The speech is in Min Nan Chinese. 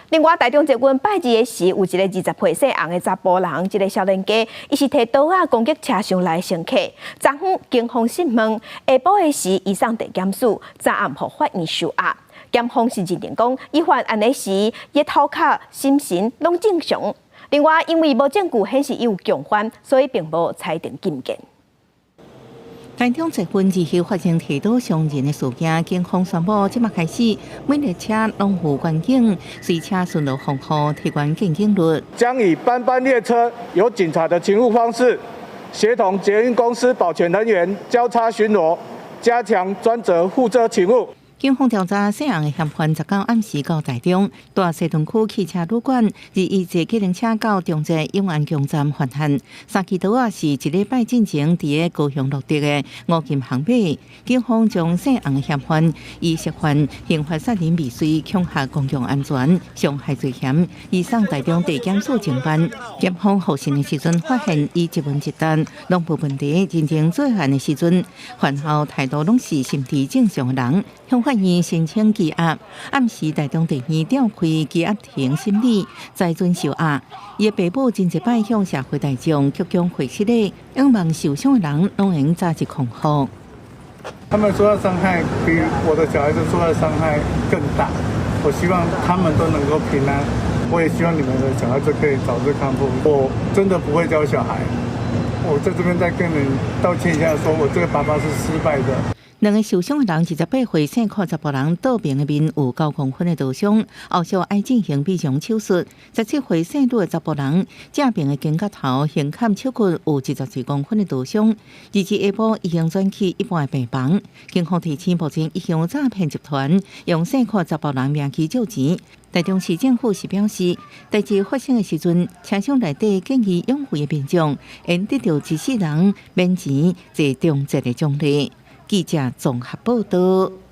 另外，台中捷運拜二的時，有一个20歲姓洪的查埔人，這个少年家，伊是提刀仔攻擊車廂內乘客。昨昏警方訊問，下晡的時，移送地檢署，昨暗予法院收押。檢方是認定講，伊犯案的時，伊頭殼、心神攏正常。另外，因為無證據顯示伊有共犯，所以並無裁定禁見。台中捷運二號發生提刀傷人的事件，警方宣布，這馬開始每列車攏有員警隨車巡邏防護，提懸見警率。將以班班列車有警察的勤務方式，協同捷運公司保全人員交叉巡邏，加強專責負責勤務。警方調查，姓洪的嫌犯19暗時到台中大西屯區汽車旅館，21坐計程車到中捷永安宮站犯案。三支刀仔是一禮拜進前佇个高雄錄得的五金行買。警方將姓洪的嫌犯以涉犯刑法殺人未遂、恐嚇公共安全、傷害罪嫌，移送台中地檢署偵辦。檢方候審的時陣發現，伊一問一答攏無問題，認定作案的時陣，犯後態度攏是心智正常的人。向法院申請羈押，暗時台中地院調開羈押庭審理，裁准收押。伊的爸母真濟擺向社會大眾鞠躬回失禮，希望受傷的人攏會早日康復。他們受到傷害比我的小孩子受到傷害更大。我希望他們都能夠平安，我也希望你們的小孩子可以早日康復。我真的不會教小孩，我在這邊再跟你們道歉一下，說我這個爸爸是失敗的。兩个受傷的人28歲姓柯查埔人，倒爿的面有9公分的刀傷，後續愛進行美容手術。17歲姓呂的查埔人，正爿的肩胛頭橫砍手骨有24公分的刀傷，二日下晡已經轉去一般的病房。警方提醒，目前已經有詐騙集團用姓柯查埔人名義借錢。台中市政府是表示，代誌發生的時陣，車廂內底見義勇為的民眾，𪜶得著一世人免錢坐中捷的獎勵。記者綜合報道。